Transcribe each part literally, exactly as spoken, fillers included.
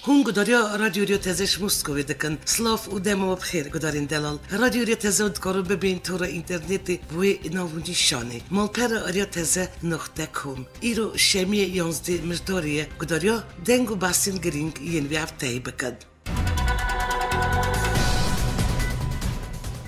Hûn gudariya Radyo Rêya Teze ji Moskovê dikin. Silav û dema we bi xêr, gudarên delal. Radyo Rêya Teze dikarin bibên tora înternetê bi wê nav û nîşanê: malpera Rêya Teze noqte com. Îro şemiyê yanzdeh Mijdarê ye, gudariya deng û behsên girîng yên vê hefteyê bikin.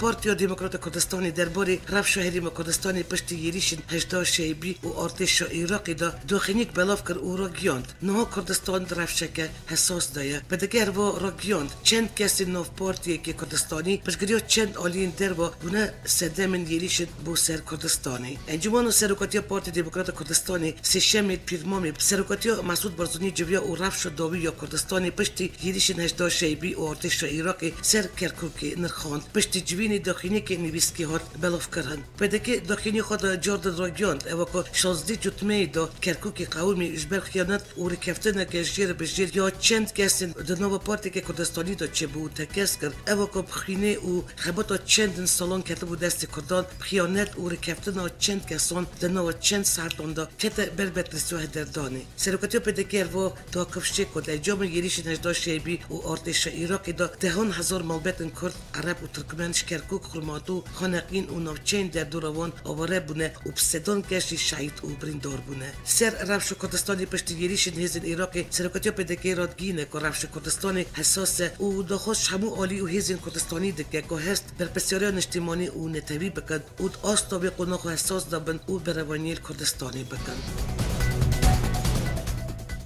Partiya Demokrata Kurdistanê derbarê rewşa Herêma Kurdistanê piştî êrîşên hejdeh Şeibî û artêşa Iraqê de daxuyaniyek belav kir û ragihand, niha Kurdistan di rewşeke hesas de ye. P D K her wiha ragihand, çend kesên nav partiyeke Kurdistanî piştgiriya çend aliyên derve bûne sedemên êrîşên bo ser Kurdistanê. Encûmena Serokatiya Partiya Demokrata Kurdistanê sêşemê Pîrmamê bi serokatiya Mesûd Barzanî civiya û rewşa dawî ya Kurdistanê piştî êrîşên hejdeh Şeibî û artêşa Iraqê ser Kerkûkê nirxand. Piştî civînê daxuyaniyekê nivîskî hat belavkirin. P D K daxuyaniya xwe de cardin ragihand, ew ku şazdeh Cotmeyê de Kerkûkê qewimî ji ber xiyanet û rêkeftineke jêr bi jêr ya çend kesên di nava partiyeke Kurdistanî de çêbû û tekez kir, ew ku bi xwînê û xebata çendin salan ketibû destê Kurdan, bi xiyanet û rêkeftina çend kesan di nava çend saetan de kete ber betilsiya hederdanê. Serokatiya P D K her wiha da kifşê ku di encamê êrîşên hejdeh Şeibî û artêşa Iraqê de dehan hezar malbetên Kurd, Ereb û Tirkmen ji Kerkûk, Xurmatû, Xaneqîn û navçeyên derdora wan aware bûne û bi sedan kes jî şehîd û birîndar bûne. Ser rewşa Kurdistanê piştî êrîşên hêzên Iraqê, serokatiya P D K radigihîne ku rewşa Kurdistanê hesas e û daxwaz ji hemû alî û hêzên Kurdistanî dike ku hest berpirsyariya niştimanî û netewî bikin û di asta vê qonaxa hesas de bin û berevaniyê li Kurdistanê bikin.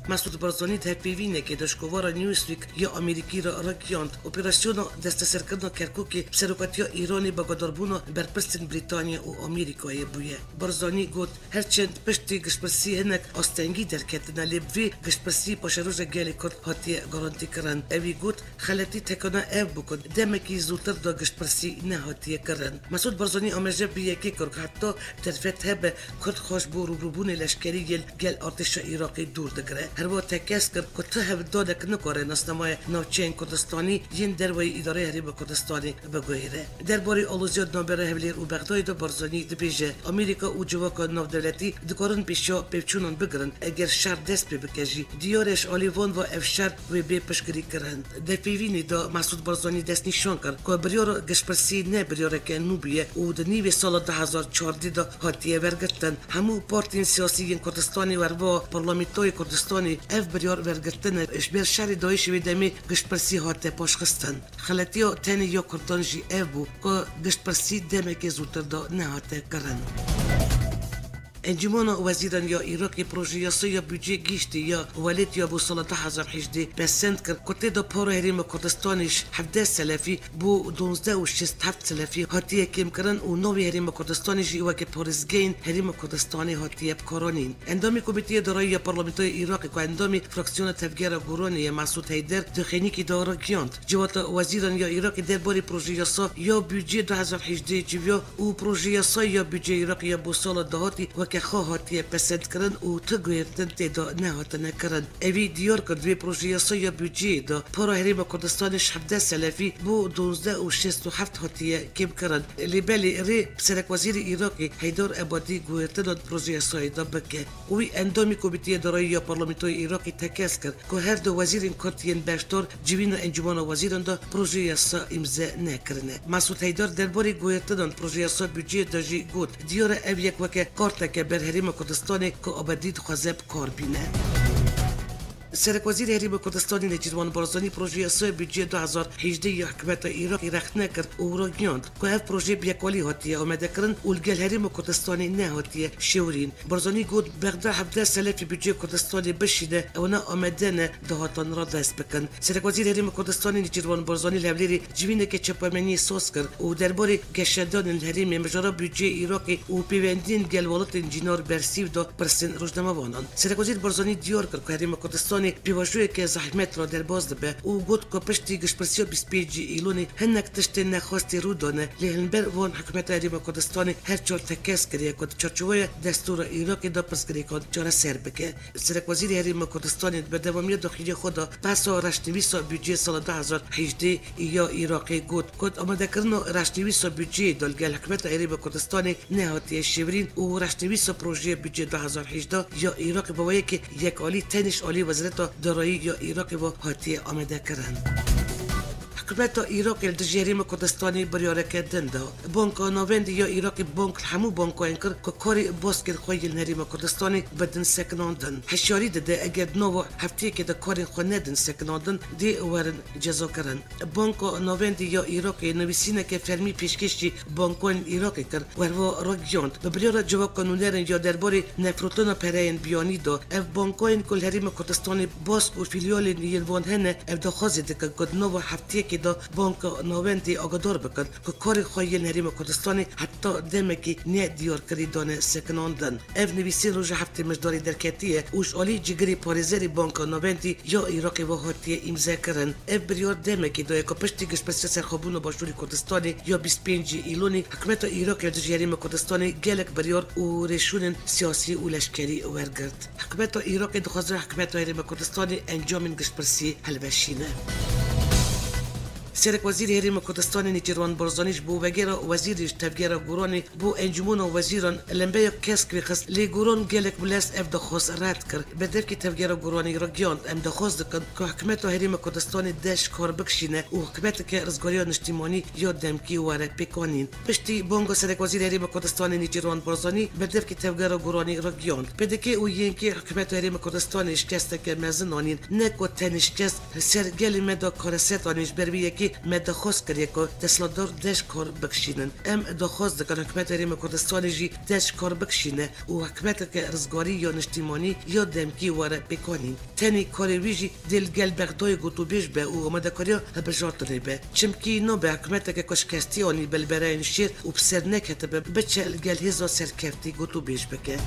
Mesûd Barzanî di hevpeyvînekê de ji kovara Newsweek ya Amerîkî re ragihand, operasyona desteserkirina Kerkûkê bi serokatiya Îranê bi agadarbûna berpirsên Brîtanya û Amerîkayê bûye. Barzanî got, her çend piştî giştpirsî hinek astengî derketine, lê bi vî giştpirsî paşeroja gelê Kurd hatiye garantîkirin. Ewî got, xeletî tekana ev bû ku demekî zûtir de giştpirsî nehatiye kirin. Mesûd Barzanî amaje bi yekê kir ku heta derfet hebe Kurd xwe ji bo rûbirûbûnê leşkerî yên gel artêşa Iraqê dûr digire. Her wiha tekez kir ku tu hevdanek nikare nasnameya navçeyên Kurdistanî yên derveyî îdareyê Herêma Kurdistanê biguhêre. Derbarê aloziya di navbera Hewlêr û Bexdayê de Barzanî dibêje, Amerîka û civaka navdewletî dikarin pêşiya pevçûnan bigirin, eger şer dest pê bike jî. Diyar e ji alî van ve ev şer wê bê piştgirîkirin. Di hevpeyvînê de Mesûd Barzanî destnîşan kir ku biryara giştpirsî ne biryareke nû bûye û di nîvê sala du hezar çardeh de hatiye wergirtin. Hemû partiyên siyasî yên Kurdistanê û her wiha Parlamentoyê Kurdistanê ev biryar wergirtine, ji ber şerê DAIŞê wê demê giştpirsî hate paşxistin. Xeletiya tenê ya Kurdan jî ev bû ku giştpirsî demekê zûtir de nehate kirin. Encûmena Wezîran ya Iraqê projeyasaya budcê giştî ya welêt ya bo sala du hezar hejdeh pesend kir, ku tê de para Herêma Kurdistanê ji hevdeh selefî bo duwazdeh û şêst heft selefî hatiye kêmkirin û navê Herêma Kurdistanê jî weke parêzgehên Herêma Kurdistanê hatiye bikaranîn. Endamê Komîteyê Darayî ya Parlamentoya Iraqê ku endamê fraksiyona Tevgera Goranê ye, Mesûd Heyder, di xênîkî de ragihand, Civata Wezîran ya Iraqê derbarê projeyasa ya budcê du hezar hejdeh civiya û projeyasa ya budcê Iraqê ya bo sala dahatî weke xwe hatiye pesendkirin û tu guhêrtin tê de nehatine kirin. Ewî diyar kir, divê projeyasa ya budceyê de para Herêma Kurdistanê ji hevdeh selefî bo duwazdeh û şêst û heft hatiye kêmkirin. Lê belê rê Serekwezîrê Iraqê Heydar Ebadî guhêrtina di projeyasayê de bike. Wî endamî Komîteyê Darayî ya Parlamentoya Iraqê tekez kir ku her du wezîrên Kurd yên beşdar civîna Encûmena Wezîran de projeyasa îmze nekirine. Mesûd Heydar derbarê guhêrtinan projeyasa budceyê de jî got, diyar e ev yek weke karteke ber Herêma Kurdistanê ku Ebadî dixwaze bi kar bîne. Serekwezîrê Herêma Kurdistanê Necîrvan Barzanî projeyasaya budceyê du hezar hejdeh ya hikûmeta Iraqê rexne kir û ragihand ku ev proje bi yekalî hatiye amadekirin û li gel Herêma Kurdistanê nehatiye şêwirîn. Barzanî got, Bexda hevdeh selefî budceyê Kurdistanê bişîne, ew ne amade ne dahatan radest bikin. Serekwezîrê Herêma Kurdistanê Necîrvan Barzanî li Hewlêrê civîneke çapemeniyê saz kir û derbarê geşedanên li herêmê, mijara budceyê Iraqê û pêwendiyên gel welatên cînar bersîv da pirsên rojnamevanan. Serekwezîr Barzanî diyar kir ku Herêma Kurdistanê pêvajoyeke zehmet re derbas dibe û got ku piştî giştpirsiya bîst pêncî Îlonê hinek tiştên nexwestî rû dane, lê li hember wan hikûmeta Herêma Kurdistanê her çar tekez kiriye ku di çarçoveya destûra Iraqê de pirsgirêkan çareser bike. Serekwezîrê Herêma Kurdistanê di berdewamiya daxuyaniyê xwe de behsa reşnivîsa budceyê sala du hezar hejdeh ya Iraqê got, ku amadekirina reşnivîsa budceyê de li gel hikûmeta Herêma Kurdistanê nehatiye şêwirîn û reşnivîsa projeya budceyê du hezar hejdeh ya Iraqê bi wê yekê yekalî tenê ji alî Wezareta Hikûmeta darayî ya Iraqê ve hatiye amadekirin. Hikûmeta Iraqê li dijî Herêma Kurdistanê biryareke din da. Banka Navendî ya Iraqê bang li hemû bankayên kir ku karê baskên xwe yên Herêma Kurdistanê bidin sekinandin. Hişyarî dide, eger di nava hefteyekê de karên xwe nedin sekinandin, dê werin cezakirin. Banka Navendî ya Iraqê nivîsîneke fermî pêşkêşî bankayên Iraqê kir û herva ragihand, bi biryara civaka nûnerên ya derbarê nefrotina pereyên biyanî da, ev bankayên ku li Herêma Kurdistanê bask û fîlyalên yên van hene, ev daxwazê dikin ku di nava hefteyekê de Banka Navendî agadar bikin ku karê xwe yên Herêma Kurdistanê heta demekî ne diyarkirî dane sekinandin. Ev nivîsîn roja heftê Mijdarê derketiye û ji alî cîgirê parêzerê Banka Navendî ya Iraqê ve hatiye îmzekirin. Ev biryar demekî daye ku piştî giştpirsiya serxwebûna Başûrê Kurdistanê ya bîst pêncî Îlonê, hikûmeta Iraqê li dijî Herêma Kurdistanê gelek biryar û rêşûnên siyasî û leşkerî wergirt. Hikûmeta Iraqê dixwaze hikûmeta Herêma Kurdistanê encamên giştpirsî hilweşîne. Serekwezîrê Herêma Kurdistanê Nêçîrvan Barzanî ji bo wegera wezîrê ji Tevgera Goranê bo Encûmena Wezîran lembeya kesk vêxist, lê Goran gelek bi lez ev daxwaz red kir. Berdevkê Tevgera Goranê ragihand, em daxwaz dikin ku hikûmeta Herêma Kurdistanê dest ji kar bikişîne û hikûmeteke rizgariya niştîmanî ya demkî were pêkanîn. Piştî banga Serekwezîrê Herêma Kurdistanê Nêçîrvan Barzanî, berdevkê Tevgera Goranê ragihand, P D K û Y N K hikûmeta Herêma Kurdistanê şikesteke mezin anîn, ne ku tenê şikest li ser gelê me de karesat anîn, ji ber vê yekê me daxwaz kiriye ku desthilatdar dest ji kar bikişînin. Em daxwaz dikin hikûmeta Herêma Kurdistanê jî dest ji kar bikişîne û hikûmeteke rizgarî ya niştîmanî ya demkî were pêkanîn. Tenê karê wî jî dê li gel Bexdayê gotûbêj be û amadekariya hilbijartinê be. Çimkî nabe hikûmeteke ku şikestî anî be li bereyên şêr û bi ser neketibe, biçe li gel hêza serkeftî gotûbêj bike.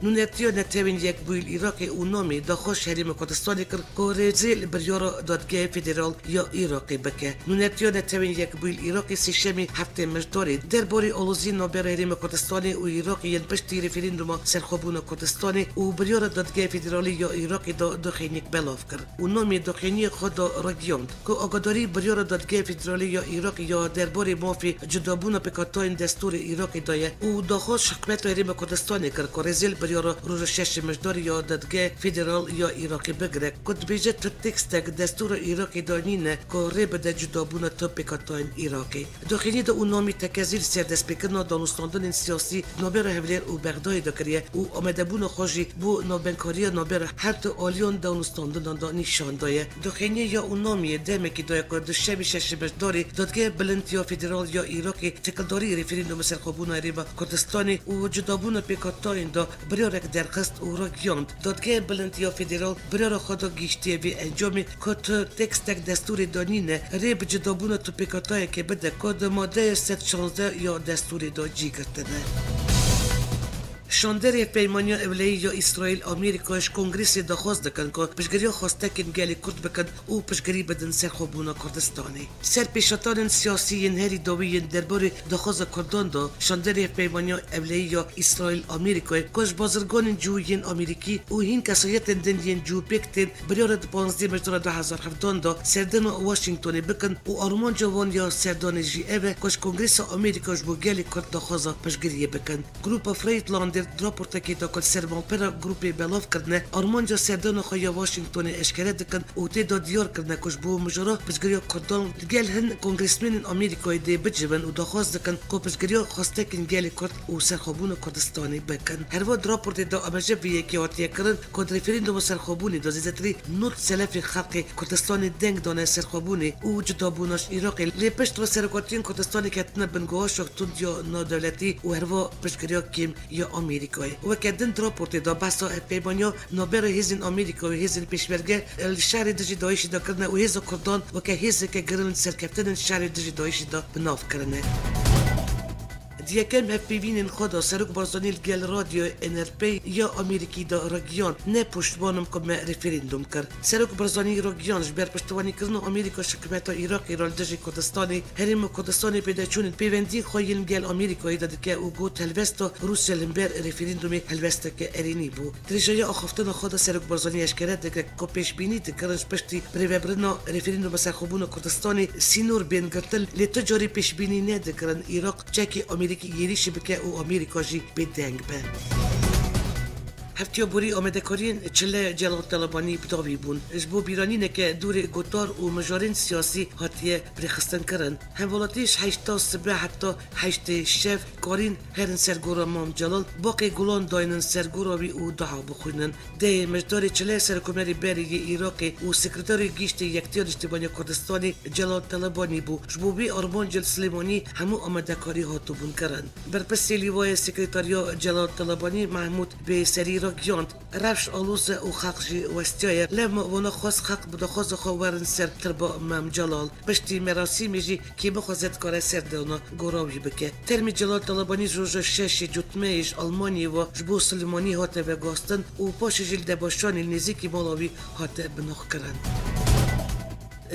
Nûnertiya Netewên Yekbûyî li Iraqê, UNAMê, daxwaz ji Herêma Kurdistanê kir ku rêzê li biryara Dadgeha Federal ya Iraqê bike. Nûnertiya Netewên Yekbûyî li Iraqê sêşemê heftê Mijdarê derbarê aloziyên navbera Herêma Kurdistanê û Iraqê yên piştî referanduma serxwebûna Kurdistanê û biryara Dadgeha Federalî ya Iraqê de daxuyaniyek belav kir. UNAMê daxuyaniyê xwe de ragihand ku agadarî biryara Dadgeha Federalî ya Iraqê ya derbarê mafê cudabûna pêkhatayên destûrê Iraqê daye û daxwaz ji hikûmeta Herêma Kurdistanê kir ku rêzê li biryara roja şeşê Mijdarê ya Dadgeha Federal ya Iraqê bigire, ku dibêje tu tekstek destûra Iraqê de nîne ku rê bide cudabûna tu pêkhatayên Iraqê. Daxuyaniyê de UNAMê tekezî li ser destpêkirina danûstandinên siyasî navbera Hewlêr û Bexdayê de kiriye û amadebûna xwe jî bo navbenkariya navbera her du aliyan danûstandinan de nîşan daye. Daxuyaniyê ya UNAMê demekî daye ku duşemê şeşê Mijdarê Dadgeha Bilind ya Federal ya Iraqê têkildarî referanduma serxwebûna Herêma Kurdistanê û cudabûna pêkhatayên de biryarek derxist û ragihand, Dadgeha Bilind ya Federal biryara xwe de gihîştiye vê encamê ku tu tekstek destûrê de nîne, rê bi cudabûna tu pêkhatayekê bide ku di madeya sed şazdeh ya destûrê de cî girtine. Şanderê Hevpeymaniya Ewleyî ya Îsraîl Amerîka ji Kongresê daxwaz dikin ku piştgiriya xwestekên gelê Kurd bikin û piştgirî bidin serxwebûna Kurdistanê. Ser pêşhatanên siyasî yên herî dawî yên derbarê daxwaza Kurdan de, şanderê Hevpeymaniya Ewleyî ya Îsraîl Amerîkayê, ku ji bazirganên cihû yên Amerîkî û hîn kesayetên din yên cihû pêk tên, biryara di panzdeh Mejdara du hezar hevdan de serdana Washingtonê bikin û armanca wan ya serdanê jî ev e ku ji Kongresa Amerîka ji bo gelê Kurd daxwaza piştgiriyê bikin. Grupa Friedlander di raportekê de ku li ser malpera grûpê belav kirine, armanca serdana xwe ya Washingtonê eşkere dikin û tê de diyar kirine ku ji bo mijara piştgiriya Kurdan li gel hin kongresmenên Amerîkayê dê bicivin û daxwaz dikin ku piştgiriya xwestekên gelê Kurd û serxwebûna Kurdistanê bikin. Herva di raportê de amaje vê yekê hatiye kirin ku di referanduma serxwebûnê de zêdetirî nod selefên xelkê Kurdistanê deng dane serxwebûnê û cudabûna ji Iraqê. Lê pişt re serokatiyên Kurdistanê ketine bingeha şoxtund ya navdewletî û herva piştgiriya kêm ya Amerîkayê. Weke din di raportê de behsa hevpeymaniya navbera hêzên Amerîka û hêzên pêşmerge li şerê dijî DAIŞ'ê de kirine û hêza Kurdan weke hêzeke girin li serkeftinên şerê dijî DAIŞ'ê de bi nav kirine. Di yekem hevpeyvînên xwe de Serok Barzanî li gel Radyoya N R P ya Amerîkî de ragihand, ne poştman im ku me referandum kir. Serok Barzanî ragihand, ji ber piştvanîkirina Amerîka ji hikûmeta Iraqê re li dijî Kurdistanê, Herêma Kurdistanê pêdaçûnên pêwendiyên xwe yên li gel Amerîkayê de dike û got, helwesta Rûsya li hember referandumê helwesteke erênî bû. Dirêjaya axaftina xwe de Serok Barzanî eşkere dike ku pêşbînî dikirin ji piştî birêvebirina referanduma serxwebûna Kurdistanê sînor bên girtin, lê tu carî pêşbînî nedikirin Iraq çekî Amerîkî êrîşî bike û Amerîka jî bêdeng be. Tiya borî amadekariyên çile Celal Telebanî bi dawî bûn. Ji bo bîranîneke dûrê gotar û mijarên siyasî hatiye birêxistinkirin. Hemwelatî ji heşta sibe heta heştê şev karîn herin ser gora Mam Celal, baqê gulan daynin ser gora wî û dua bixwînin. Dehê Mijdarê çile Serokkomarê berê yê Iraqê û Sekreterê Giştê Yektiya Niştîmaniya Kurdistanê Celal Telebanî bû. Ji bo vê armanca li Silêmanî hemû amadekarî hatibûn kirin. Berpirsê Lîwayê Sekretariya Celal Telebanî Mehmûd Bê Serî ragihand, rewş aloz e û xelk jî westiyaye. Lem wana xwest xelk bi daxwaza xwe werin ser tirba Mem Celal. Piştî merasîmê jî kê bixwaze dikare serdana gora wî bike. Termê Celal Telebanî ji roja şeşê Cotmeyê ji Almanyê ve ji bo Silêmanî hate veguhastin û paşê jî li Debaşanê li nêzîkî mala wî hate binoxkirin.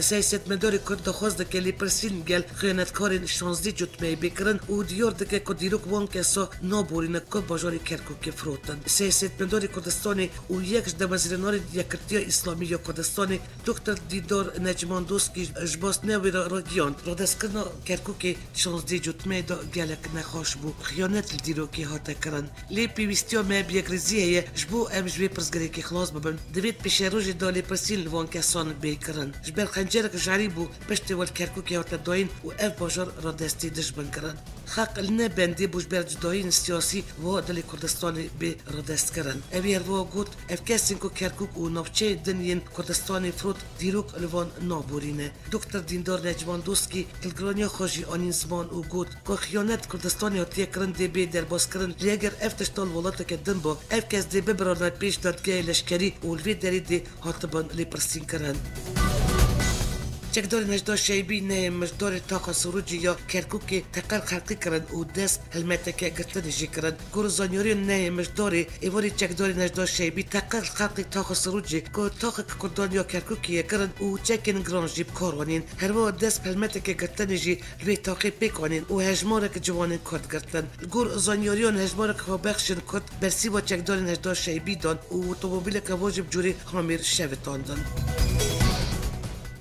Siyasetmedarê Kurd daxwaz dike lêpirsîn gel xiyanetkarên şazdî Cotmeyê bê kirin û diyar dike ku dîrok wan kesa naborîne ku bajarê Kerkûkê firotin. Siyasetmedarê Kurdistanê û yek ji damezrênarên Yekitiya Îslamî ya Kurdistanê Doktor Dîdar Necmandoskî ji basnê wê re ragihand, radestkirina Kerkûkê şazdî Cotmeyê de gelek nexweş bû. Xiyanet li dîrokê hate kirin. Lê pêwîstiya me bi yekrêzî heye, ji bo em ji vê pirsgirêkê xilas bibin, divê di pêşerojê de lêpirsîn li van kesan bê kirin. Ji ber xencerek ji erî bû, piştê we li Kerkûkê hate dayîn û ev bajar radestî dijmin kirin. Xelk li ne bendê bû ji ber cudayîn siyasî wiha dilê Kurdistanê bê radestkirin. Ewî her wiha got, ev kesên ku Kerkûk û navçeyên din yên Kurdistanê firot, dîrok li van naborîne. Doktor Dîndar Necmandoskî dilgiraniya xwe jî anîn ziman û got ku xiyanet Kurdistanê hatiye kirin dê bê derbaskirin, lê eger ev tişta li welateke din ba, ev kes dê bibirane pêş dadgehê leşkerî û li vê derê dê hatibin lêpirsînkirin. Çekdarên Hejda Şeybî nehê Mijdarê taxa Sirûcê ya Kerkûkê teqer xelkî kirin û dest hilmeteke girtinê jî kirin. Gor zanyariyên nehê Mijdarê, êvarî çekdarên Hejda Şeybî teqer xelkê taxa Sirûcê ku taxek Kurdan ya Kerkûkê ye kirin û çekên giran jî bi kar anîn. Herwiha dest bi helmeteke girtinê jî li vê taxê pêk anîn û hejmarek ciwanên Kurd girtin. Li gor zanyariyan hejmarek xwebexşên Kurd bersîva çekdarên Hejda Şeybî dan û otomobîleke wan jî bi cûrê hamêr şevitandin.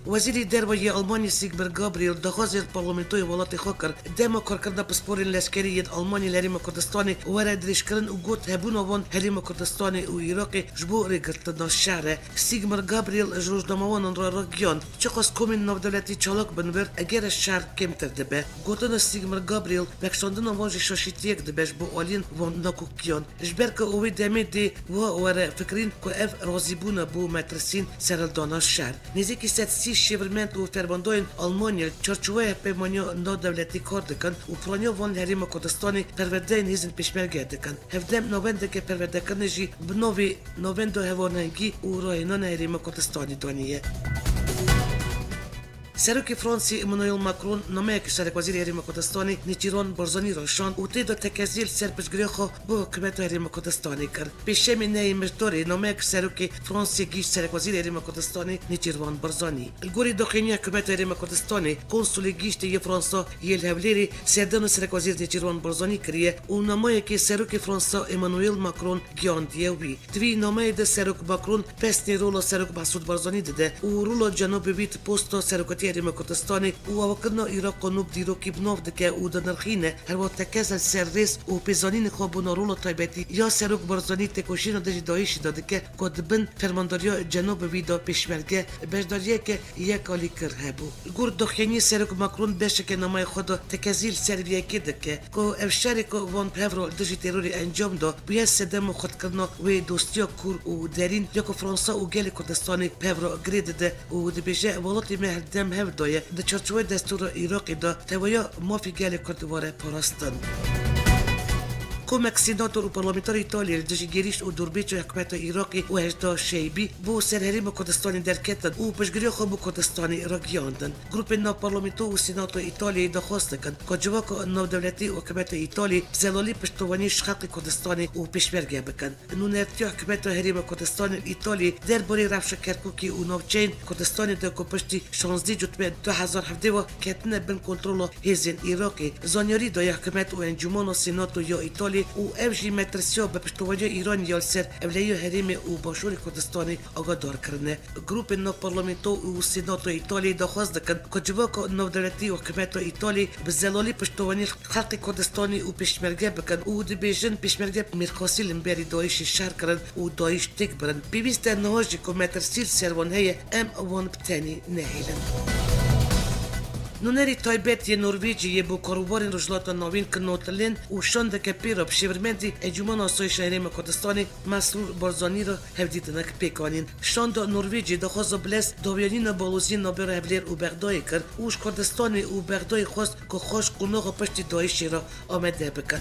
Wezîrê Derve yê Almanyê Sigmar Gabriel daxwazê li parlamentoyê welatê xwe kir, dema karkirina pisporên leşkerî yên Almanyê li Herêma Kurdistanê were dirêjkirin û got, hebûna wan Herêma Kurdistanê û Iraqê ji bo rêgirtina şer e. Sigmar Gabriel ji rojnamewanan re ragihand, çiqas komên navdewletî çalak bin vir, egere şer kêmtir dibe. Gotina Sigmar Gabriel vekişandina wan jî şaşîtiyek dibe ji bo aliyên van nakokiyan. Ji ber ku wê demê dê wiha were fikirîn ku ev razîbûn e bo metirsîn serhildana şer. Nêzîkî sed sî şêwirmend û fermandayên Almanya li çarçoveya hevpeymaniya navdewletî kar dikin û piraniya van li Herêma Kurdistanê perwerdeyên hêzên pêşmerge dikin. Hevdem navendeke perwerdekirinê jî bi navê Navenda Hevanengî û Rahênana Herêma Kurdistanê daniye. Serokê Fransê Emmanuel Macron nameyek ji Serekwezîrê Herêma Kurdistanê Nêçîrvan Barzanî re şand û tê de tekezî li ser piştgiriya xwe bo hikûmeta Herêma Kurdistanê kir. Pêşemê nehê Mijdarê nameyek ji Serokê Fransê gihîşt Serekwezîrê Herêma Kurdistanê Nêçîrvan Barzanî. Li gorî daxuyaniya hikûmeta Herêma Kurdistanê, konsulê gihîştê yê Fransa yê li Hewlêrê serdana Serekwezîr Nêçîrvan Barzanî kiriye û namayekê Serokê Fransa Emmanuel Macron gihandiye wî. Di vî nameyê de Serok Macron pesnê rola Serok Mesûd Barzanî dide û rola cenabê wî di posta Serokatiya Herêma Kurdistanê û awakirina Îraqa nû bi dîrokî bi nav dike û dinirxîne, herwiha tekez li ser rêz û pêzanînê xwe bona rola taybetî ya Serok Barzanî têkoşîna dijî DAIŞ'ê de dike ku di bin fermandariya cenabê wî de pêşmerge beşdariyeke yekalîkir hebû. Li gor daxuyaniyê Serok Macron beşeke nameyê xwe de tekezî li ser vê yekê dike ku ev şerê ku van bi hev re li dijî terorê encam da, bûye sedema xurtkirina wê dostiya kûr û derîn ya ku Fransa û gelê Kurdistanê bi hev re girê dide û dibêje, welatê me herdem hev daye, di çarçoveyê destûra Iraqê de tevahiya mafê gelê Kurd were parastin. Komek Sînator û Parlamentoyê Îtalyayê li dijî gêrîş û dûrbêça hikûmeta Iraqê û Hejda Şeybî bo ser Herêma Kurdistanê derketin û piştgiriya xwe bo Kurdistanê ragihandin. Grûpên nav parlamento û Sînato Îtalyayê daxwaz dikin ku civaka navdewletî û hikûmeta Îtalyayê bi zelalî piştevanî ji xelkê Kurdistanê û pêşmerge bikin. Nûnertiya hikûmeta Herêma Kurdistanê li Îtalyayê derbarê rewşa Kerkûkê û navçeyên Kurdistanê de ku piştî şazdî Cotmê du hezar hevdeh ve ketine bin kontrola hêzên Iraqê, zanyarî daye hikûmet û encûmana Sînato ya Îtalyayê û ev jî metirsiya bi piştevaniya Îranê ya li ser ewlehiya herêmê û Başûrê Kurdistanê agahdar kirine. Grûpên navparlamento û Senato Îtalyayê daxwaz dikin ku civaka navdewletî û hikûmeta Îtalyayê bi zelalî piştevanî xelkê Kurdistanê û pêşmerge bikin û dibêjin, pêşmerge mêrxasî li hemberî DAIŞê şer kirin û DAIŞ têk birin. Pêwîst e niha jî ku metirsî li ser wan heye, em wan bi tenê nehêlin. Nûnerî taybet yê Norvêcî yê bo karûbarên Rojhilata Navîn Knut Lind û şandeke pê re bi şêwirmendî Encûmena Asayîşa Herêma Kurdistanê Mesrûr Barzanî re hevdîtinek pêk anîn. Şanda Norvêcî daxwaza bi lez dawiyanîna baloziyên navbera Hevlêr û Bexdayê kir û ji Kurdistanê û Bexdayê xwest ku xweş qonaxa piştî DAIŞê re amade bikin.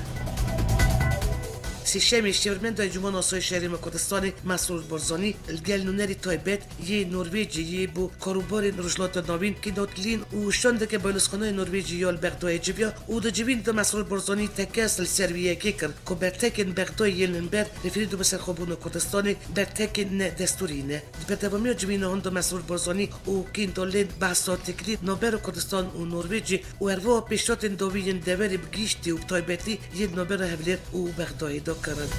Sêşemê şêwirmenda Encûmena Asayîşa Herêma Kurdistanê Mesrûr Barzanî li gel nûnerî taybet yê Norvêcê yê bo karûbarên Rojhilata Navîn Knut Lind û şandeke balozxanayê Norvêcî ya li Bexdayê civiya û di civîn de Mesrûr Barzanî tekez li ser wî yekê kir ku bertekên Bexdayê yên li hember referandûma serxwebûna Kurdistanê bertekên ne destûrî ne. Di berdewamiya civîna hûn de Mesrûr Barzanî û Knut Lind behsa têkilî navbera Kurdistan û Norvêcê û herwiha pêşhatên dawî yên deverê bi giştî û bi taybetî yên navbera Hevlêr û Bexdayê de kirin.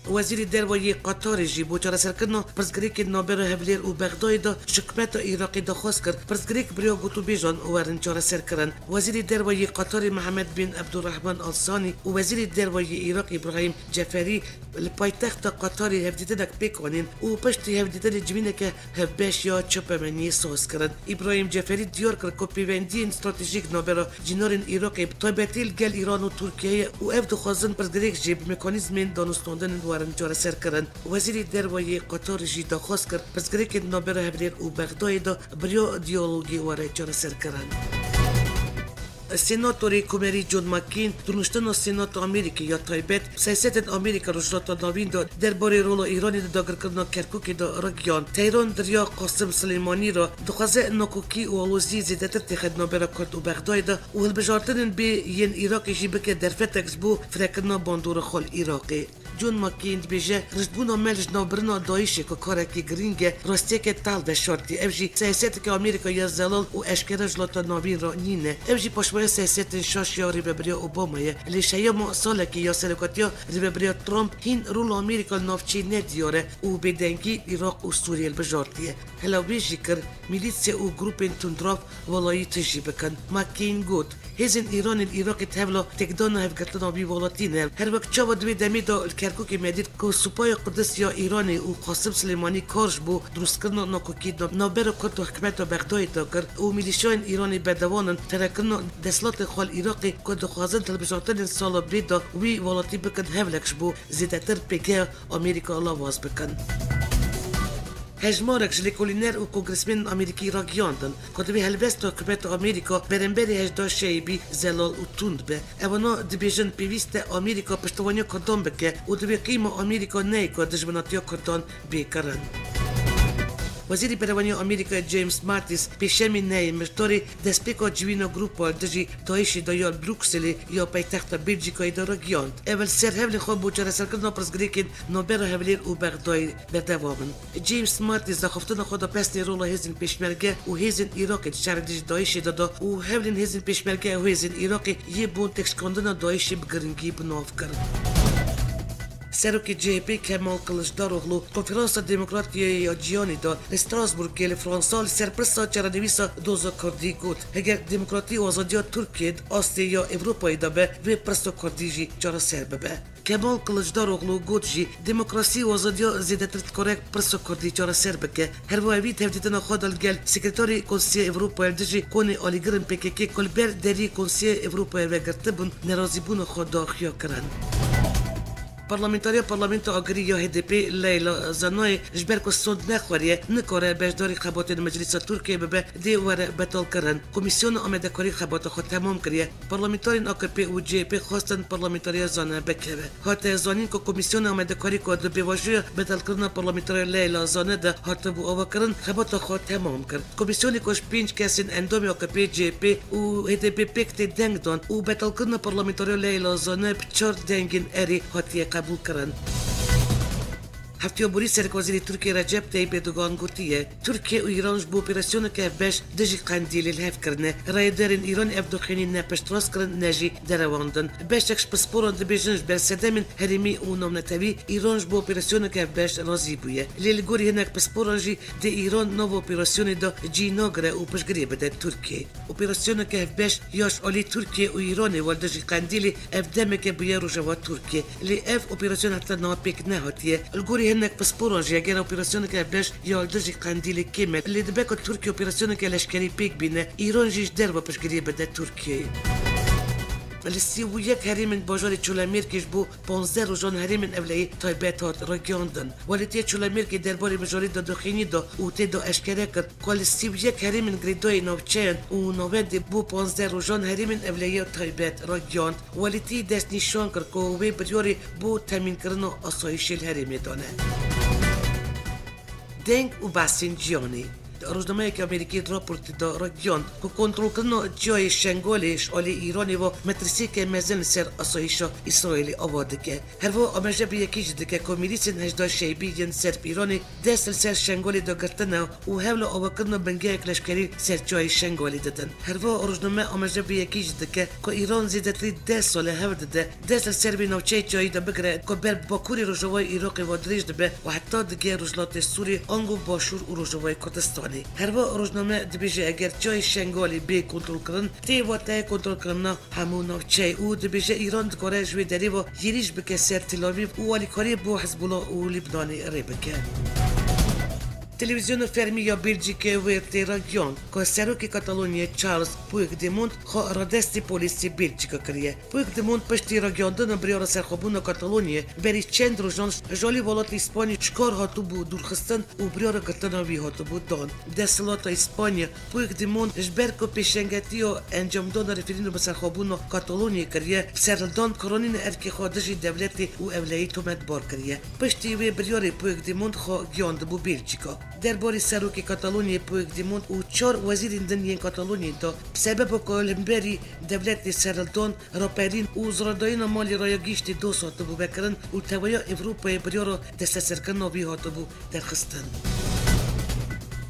Wezîrê Derve yê Qatarê jî bo çareserkirina pirsgirêkên navbera Hevlêr û Bexdayê de ji hikûmeta Iraqê daxwaz kir, pirsgirêk bi rêya gotûbêjan werin çareserkirin. Wezîrê Derve yê Qatarê Mihemed bin Ebdulrehman Al Sanî û Wezîrê Derve yê Iraq Îbrahîm Ceferî li paytexta Qatarê hevdîtinek pêk anîn û piştî hevdîtinê civîneke hevbeş ya çapemeniyê saz kirin. Îbrahîm Ceferî diyar kir ku pêwendiyên stratejîk navbera cînarên Iraqê bi taybetî li gel Îran û Tirkiyeyê û ev dixwazin pirsgirêk jî bi mekanîzmên danûstandinên werin çareserkirin. Wezîrê Derve yê Qatarê jî daxwaz kir pirsgirêkên navbera Hevlêr û Bexdayê de bi rêya diyalogê were çareserkirin. Senatorê Komerî John McCain di rûniştina Senata Amerîkê ya taybet siyasetên Amerîka Rojhilata Navîn de derbarê rola Îranê di dagirkirina Kerkûkê de ragihand. Tehran di riya Qasim Silêmanî re dixwaze nakokî û aloziyê zêdetir têxe di navbera Kurd û Bexdayê de û hilbijartinên bê yên Iraqê jî bike derfetek ji bo firekirina bandora xwe li Iraqê. John McCain dibêje, rizdbûna me li ji navbirina DAIŞê ku karekî girîng e, rastiyeke tehl veşartî. Ev jî siyaseteke Amerîka ya zelal û eşkere ji Rojhilata Navîn re nîne. Ev jî paşveya siyasetên şaş ya Rêveberiya Obama ye. Lê ji heyama salekê ya serokatiya Rêveberiya Trump hîn rola Amerîka li navçeyê ne diyar e û bêdengî Iraq û Sûriyê hilbijartiye. Hilawbêjî kir, mîlîsê û grûpên tundrav welayî tijî bikin. McCain got, hêzên Îranê li Iraqê tevla têkdana hevgirtina wî welatî ne. Her wek çawa di wê demê de li Kerkûkê me dît ku Supaya Quds ya Îranê û Qasim Silêmanî kar ji bo dirustkirina nakokî di navbera Kurd û hikûmeta Bexdayê de kir û mîlîşyayên Îranê berdewan in firekirina desthilatên xwe li Iraqê ku dixwazin di hilbijartinên sala bi rê de wî welatî bikin hevlek ji bo zêdetir pêgeha Amerîka lawaz bikin. Hejmarek ji lêkolîner û kongresmenên Amerîkî ragihiyandin ku di vê helbesta hikûmeta Amerîka beremberî hejda Şeibî zelal û tund be. Ewana dibêjin pêwîst e Amerîka piştevaniya Kurdan bike û divê qîma Amerîka neyê ku dijminatiya Kurdan bê kirin. Wezîrê Berevaniya Amerîkayê James Mattis pêşemî neyê Mijdarê destpêka civîna grûpa li dijî DAIŞê de ya li Brukselê ya paytexta Belcîkayê de ragihiyand. Ev li ser hevlên xwe bo çareserkirina pirsgirêkên navbera Hewlêr û Bexdayê berdewam in. James Mattis daxiftina xwe da pesnê rola hêzên pêşmerge û hêzên Iraqê di şerê dijî DAIŞê de da û hewlên hêzên pêşmerge û hêzên Iraqê yê bo têkşikandina DAIŞê bi giringî bi nav kir. Serokê C H P Kemal Kılıçdaroğlu Konferansa Demokratiyê ya Cîhanê de li Strasbourgê li Fransa li ser pirsa çarenivîsa doza Kurdî got, heger demokratî û azadiya Tirkiyê di astê ya Ewropayê de be, vê pirsa Kurdî jî çareser bibe. Kemal Kılıçdaroğlu got jî, demokrasî û azadiya zêdetir dikare pirsa Kurdî çareser bike. Her wiha wî di hevdîtina xwe de li gel Sekreterê Konseyê Ewropayê li dijî konê alîgirên P K K ku li ber deriyê Konseyê Ewropayê ve girtibûn, nerazîbûna xwe daxuya kirin. Parlamentariya Parlamentoya Agirî ya H D P Leyla Zanayê ji ber ku sond nexweriye, nikare beşdarî xebatên Meclîsa Tirkiyeyê bibe, dê were betalkirin. Komîsyona amadekarî xebata xwe temam kiriye. Parlamenterên A K P û C H P xwestin parlamentariya Zane bikeve. Hate zanîn ku Komîsyona Amadekarî ku di pêvajoya betalkirina parlamentariya Leyla Zane de hatibû avakirin, xebata xwe temam kir. Komîsyonê ku ji pênc kesên endamê A K P, C H P û H D P pêk tê deng dan û betalkirina parlamentariya Leyla Zane bi çar dengên erê hatiye qebûlkirin. Heftêya borî Serokwezîrê Tirkiyê Recep Tayyip Erdogan gotiye, Tirkiye û Îran ji bo operasyoneke hevbeş dijî Qendîlê li hev kirine. Rayedarên Îranê ev doxînî ne piştrast kirin, ne jî derewandin. Beşek ji pisporan dibêjin ji ber sedemên herêmî û navnetewî Îran ji bo operasyoneke hevbeş razî bûye. Lê li gorî hinek pisporan jî di Îran nava operasyonê de cî nagire û piştgiriyê bide Tirkiyeyê. Operasyoneke hevbeş ya ji alî Tirkiye û Îranê wa li dijî Qendîlê ev demeke bûye Rojava Tirkiye. Lê ev operasyon heta niha pêk nehatiye. Li gorî hinek pisporan jî, eger operasyoneke hevbeş ya li dijî Qendîlê kêm e, lê dibe ku Tirkiye operasyoneke leşkerî pêk bîne, Îran jî ji derve piştgiriyê bide Tirkiyeyê. Li sî û yek herêmên bajarê Çolemêrgê ji bo panzdeh rojan herêmên ewlehiyê taybet hat ragihandin. Welêtiya Çolemêrgê derbarê mijarê dadoxînî da û tê de eşkere kir, ku li sî û yek herêmên girêdayî navçeyan û navendê bo panzdeh rojan herêmên ewlehiya taybet ragihand. Welêtî destnîşan kir ku wê biryarê bo temînkirina asayîşê li herêmê dane. Deng û behsên cîhanê. Rojnameyeke Amerîkî di raportê de ragihand ku kontrolkirina çiyayê Şengalê ji alî Îranê ve metirsiyeke mezin li ser asayîşa Îsraîlê ava dike. Herwiha amaje bi yekî jî dike ku mîlîsên Hejda Şeybî yên ser bi Îranê dest li ser Şengalê de girtine û hewla avakirina bingehek leşkerî ser çiyayê Şengalê didin. Herwiha rojname amaje bi yekî jî dike ku Îran zêdetirî deh sal e hewl dide dest li ser vê navçeyê çiyayî de bigire ku ber bakurê rojavayê Iraqê ve dirêj dibe û heta digihê Rojhilatê Sûriyê ango Başûr û Rojavayê Kurdistanê. Herwiha rojname dibêje, eger çiyayê Şengalê bê kontrolkirin, tê wateyê kontrolkirina hemû navçeyê û dibêje, Îran dikare ji wê derê ve hêrîş bike ser Tel Avîv û alîkariyê bo Hizbûla û Lîbnanê rê bike. Televîzyona fermî ya Belçîkê wê tê ragihand ku Serokê Katalonyayê Charles Puigdemont xwe radestî polîsê Belçîka kiriye. Puigdemont piştî ragihandina biryara serxwebûna Katalonyayê berî çend rojan ji alî welatê Îspanyê ji kar hatibû dûrxistin û biryara girtina wî hatibû dan. Desthilata Îspanya Puigdemont ji ber ku pêşengetiya encamdana referandûma serxwebûna Katalonyayê kiriye, bi serhildan karanîna erkê xwe dijî dewletê û ewlehî tometbar kiriye. Piştî wê biryarê Puigdemont xwe giyandibû Belçîka. Derbarê serokê Katalonyayê Puigdemont û çar wezîrên din yên Katalonyayê de, bi sebeba ku li hemberî dewletê serhildan, raperîn û ziradayîna malê rayagihîştî doz hatibû vekirin û tevahiya Ewropayê biryara desteserkirina wî hatibû derxistin.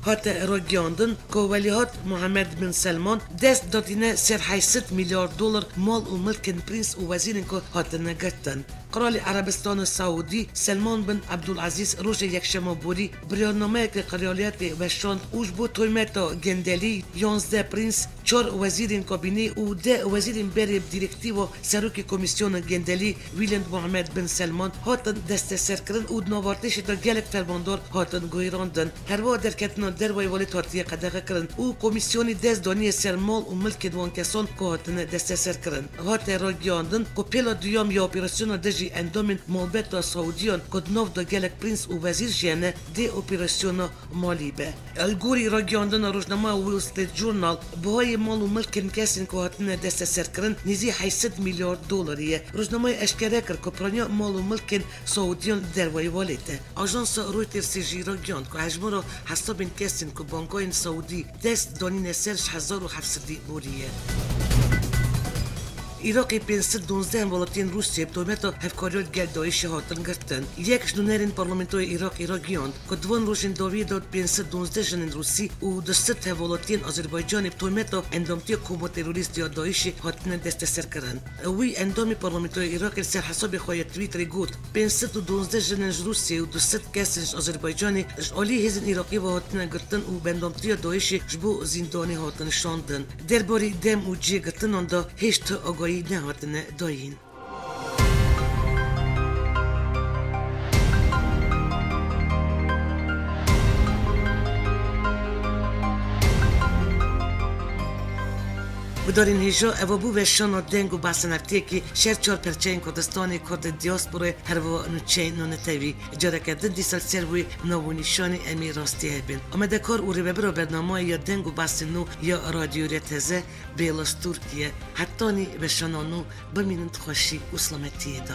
Hate ragihandin ku Welîhat Muhammed bin Selman dest datîne ser heyşt sed milyar dolar mal û milkên prens û wezîrên ku hatine girtin. Qralê Erebistana Saûdî Selman bin Ebdulezîz rojê Yekşema borî biryarnameyeke qiraliyetê weşand û ji bo tohmeta gendelî yanzdeh prens, çar wezîrên kabînê û deh wezîrên berê bi dîrektîva serokê Komîsyona Gendelî Wîlend Muhammed bin Selman hatin desteserkirin û di nav artêşê de gelek fermandar hatin guhêrandin. Herwiha derketina dervayê welêt hatiye qedexekirin û komîsyonê dest daniye ser mal û milkên wan kesan ku hatine desteserkirin. Hate ragihandin ku pêla duyem ya operasyona dijî endamên malbeta Saûdiyan ku di nav de gelek prens û wezîr jî hene, dê operasyona malî be. Li gorî ragihandina rojnameya Wall Street Journal, bihayê mal û milkên kesên ku hatine desteserkirin nêzî heyşt sed milyar dolarî ye. Rojnameya eşkere kir ku piraniya mal û milkên Saûdiyan dervayî welêt e. Ajansa Reutersê jî ragihand ku hejmara hesabên kesên ku bankayên Saûdî dest danîne ser ji hezar û heft sedî borî ye. Iraqê pênc sed û duwazdeh welatiyên Rûsiyê bi tometa hevkariya li gel DAIŞê hatin girtin. Yek ji nûnerên Parlamentoya Iraqê ragihand ku di van rojên dawiyê de pênc sed û duwazdeh jinên Rûsî û du sed hevwelatiyên Azerbaycanê bi tometa endamtiya koma terorîst ya DAIŞê hatine desteserkirin. Wî endamê Parlamentoya Iraqê li ser hesabê xwe ya Twitterê got, pênc sed û duwazdeh jinên ji Rûsiyê û du sed kesên ji Azerbaycanê ji alî hêzên Iraqê ve hatine girtin û bi endamtiya DAIŞê ji bo zîndanê hatin şandin. Derbarê dem û cihê girtinan de hêj ti agahî nehatine dayîn. Gudarên hêja, eva bû veşana deng û behsên hefteyekî ji her çar perçeyên Kurdistanê, Kurd û diasporayê, herwiha nûçeyên nûnetewî. Careke din dîsa li ser wê nav û nîşanê em ê rastî hebin. Amadekar û rêvebira bernameyê ya deng û behsên nû ya Radyoya Rêya Teze, Bêlas Tirkiye. Hetanî veşana nû, bimînin di xweşî û selametiyê de.